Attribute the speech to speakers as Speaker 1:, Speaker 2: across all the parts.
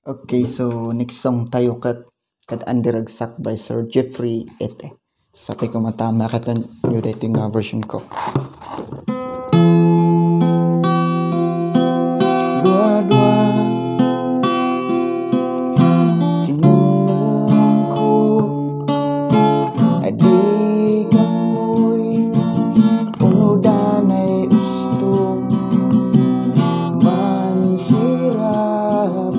Speaker 1: Okay, so next song tayo kat Andiragsak by Sir Jeffrey Ete. Sabi ko matama katan yung rating version ko. Dua-dua sinunong ko adi kamoy unudanay usto man sirap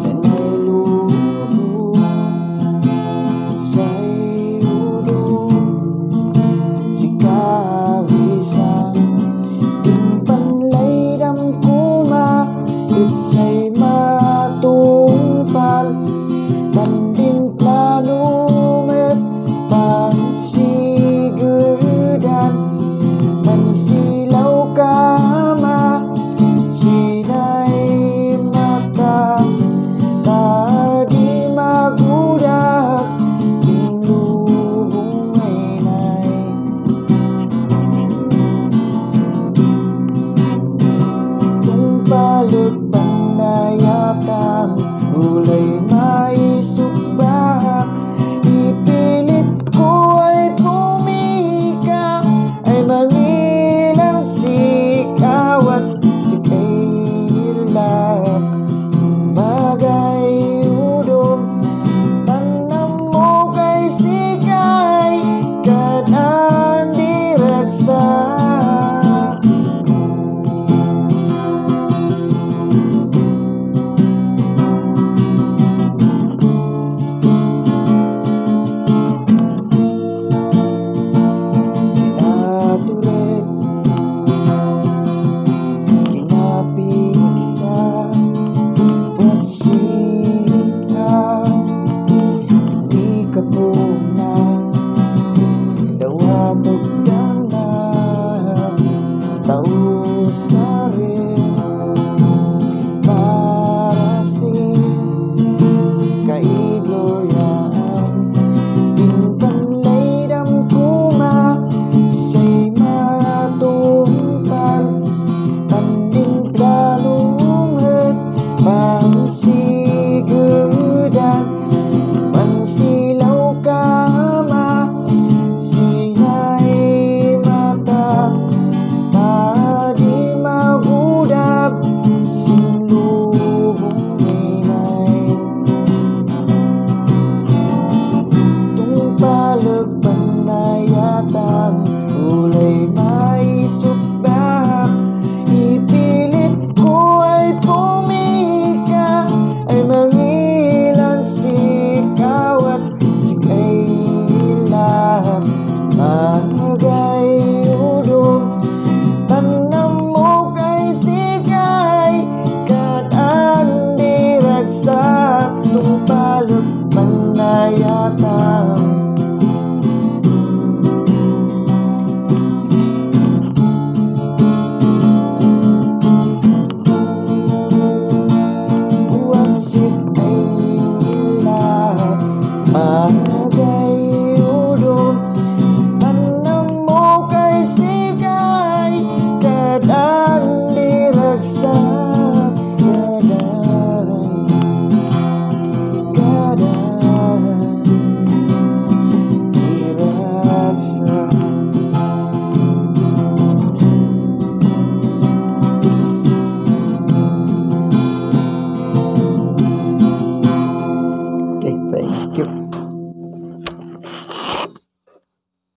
Speaker 1: danay lubo say udo si kawisang din panlay dam kuma itsay matungpal tanding plano met pansigedan pansilaw kama sinay mata tadi magudak sing lubong ay kung palut pandayatam ulay maisubak ipilit ko ay pumika ay mangilang sikawat sikailat magay udom tanam mo kay sikay kanan diragsak. Pinatured kinapigsa watsika di ka po na dawatok dana tau sa rin para sin kaigloryaan din panlay dam kuma say matungpal tanding dalunget pansigedan pansilaw kama sinay mata tadi magudap sing lubong inay tungpalag panayatan ulay maisubak ipilit ko ay pumika ay mangilan sikawat sikailat magay udom tanam mo kay sikay kanan diragsak tungpalag panayatan sit ay lahat magay udom tanam mo kay sikay kadan diragsak kadan diragsak. Okay, thank you.